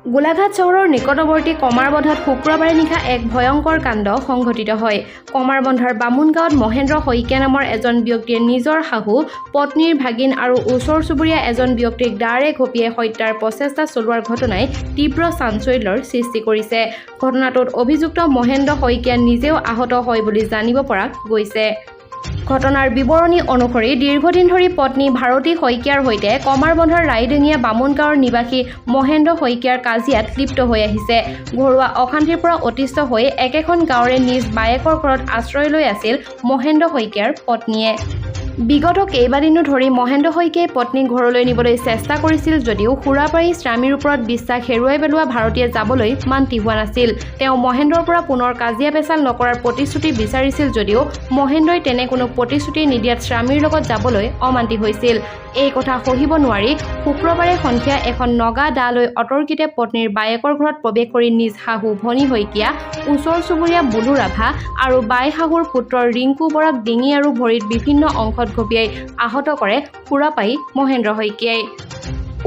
গোলাঘাট চহৰৰ নিকটৱৰ্তী কমাৰবন্ধাত শুক্ৰবাৰে নিশা এক ভয়ংকৰ কাণ্ড সংঘটিত হয়। কমাৰবন্ধাৰ বামুণগাঁৱত মহেন্দ্ৰ শইকীয়া নামৰ এজন ব্যক্তিয়ে নিজৰ শাহু, পত্নীৰ ভাগিন আৰু ওচৰ চুবুৰীয়া এজন ব্যক্তিক দাৰে ঘপিয়াই হত্যাৰ প্ৰচেষ্টা চলোৱাৰ ঘটনাই তীব্ৰ চাঞ্চল্যৰ সৃষ্টি কৰিছে। ঘটনাটোত অভিযুক্ত মহেন্দ্ৰ শইকীয়া নিজেও আহত হয় বুলি জানিব পৰা গৈছে। ঘটনাৰ বিৱৰণী অনুসৰি, দীৰ্ঘদিন ধৰি পত্নী ভাৰতী শইকীয়াৰ সৈতে কমাৰবন্ধাৰ ৰাইডঙীয়া বামুণগাঁৱৰ নিবাসী মহেন্দ্ৰ শইকীয়াৰ কাজিয়াত লিপ্ত হৈ আহিছে। ঘৰুৱা অশান্তিৰ পৰা অতিষ্ঠ হৈ একেখন গাঁৱৰে নিজ বায়েকৰ ঘৰত আশ্ৰয় লৈ আছিল মহেন্দ্ৰ শইকীয়াৰ পত্নীয়ে। বিগত কেইবাদিনো ধৰি মহেন্দ্ৰ শইকীয়াই পত্নীক ঘৰলৈ নিবলৈ চেষ্টা কৰিছিল যদিও সুৰাপায়ী স্বামীৰ ওপৰত বিশ্বাস হেৰুৱাই পেলোৱা ভাৰতীয়ে যাবলৈ মান্তি হোৱা নাছিল। তেওঁ মহেন্দ্ৰৰ পৰা পুনৰ কাজিয়া পেচাল নকৰাৰ প্ৰতিশ্ৰুতি বিচাৰিছিল যদিও মহেন্দ্ৰই তেনে কোনো প্ৰতিশ্ৰুতি নিদিয়াত স্বামীৰ লগত যাবলৈ অমান্তি হৈছিল। এই কথা সহিব নোৱাৰি শুক্ৰবাৰে সন্ধিয়া এখন নগা দা লৈ অতৰ্কিতে পত্নীৰ বায়েকৰ ঘৰত প্ৰৱেশ কৰি নিজ শাহু ভনী শইকীয়া, ওচৰ চুবুৰীয়া বুলু ৰাভা আৰু বাই শাহুৰ পুত্ৰ ৰিংকু বৰাক ডিঙি আৰু ভৰিত বিভিন্ন অংশত ঘপিয়াই আহত কৰে সুৰাপায়ী মহেন্দ্ৰ শইকীয়াই।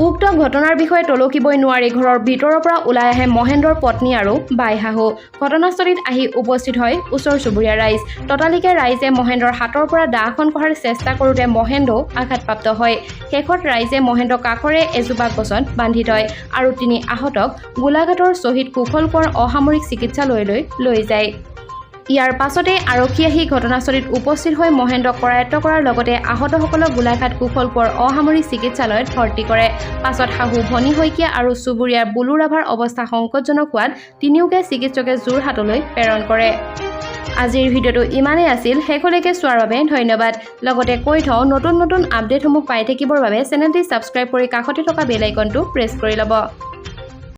উক্ত ঘটনাৰ বিষয়ে তলকিবই নোৱাৰি ঘৰৰ ভিতৰৰ পৰা ওলাই আহে মহেন্দ্ৰৰ পত্নী আৰু বাই শাহু। ঘটনাস্থলীত আহি উপস্থিত হয় ওচৰ চুবুৰীয়া ৰাইজ। ততালিকে ৰাইজে মহেন্দ্ৰৰ হাতৰ পৰা দাখন কঢ়াৰ চেষ্টা কৰোঁতে মহেন্দ্ৰও আঘাতপ্ৰাপ্ত হয়। শেষত ৰাইজে মহেন্দ্ৰক কাষৰে এজোপা গছত বান্ধি থয় আৰু তিনি আহতক গোলাঘাটৰ শ্বহীদ কুশল কোঁৱৰ অসামৰিক চিকিৎসালয়লৈ লৈ যায়। ইয়াৰ পাছতেই আৰক্ষী আহি ঘটনাস্থলীত উপস্থিত হৈ মহেন্দ্ৰক কৰায়ত্ব কৰাৰ লগতে আহতসকলক গোলাঘাট কুশল কোঁৱৰ অসামৰিক চিকিৎসালয়ত ভৰ্তি কৰে। পাছত শাহু ভনী শইকীয়া আৰু চুবুৰীয়া বুলু ৰাভাৰ অৱস্থা সংকটজনক হোৱাত তিনিওকে চিকিৎসকে যোৰহাটলৈ প্ৰেৰণ কৰে। আজিৰ ভিডিঅ'টো ইমানেই আছিল। শেষলৈকে চোৱাৰ বাবে ধন্যবাদ। লগতে কৈ থওঁ, নতুন নতুন আপডেটসমূহ পাই থাকিবৰ বাবে চেনেলটি ছাবস্ক্ৰাইব কৰি কাষতে থকা বেল আইকনটো প্ৰেছ কৰি ল'ব।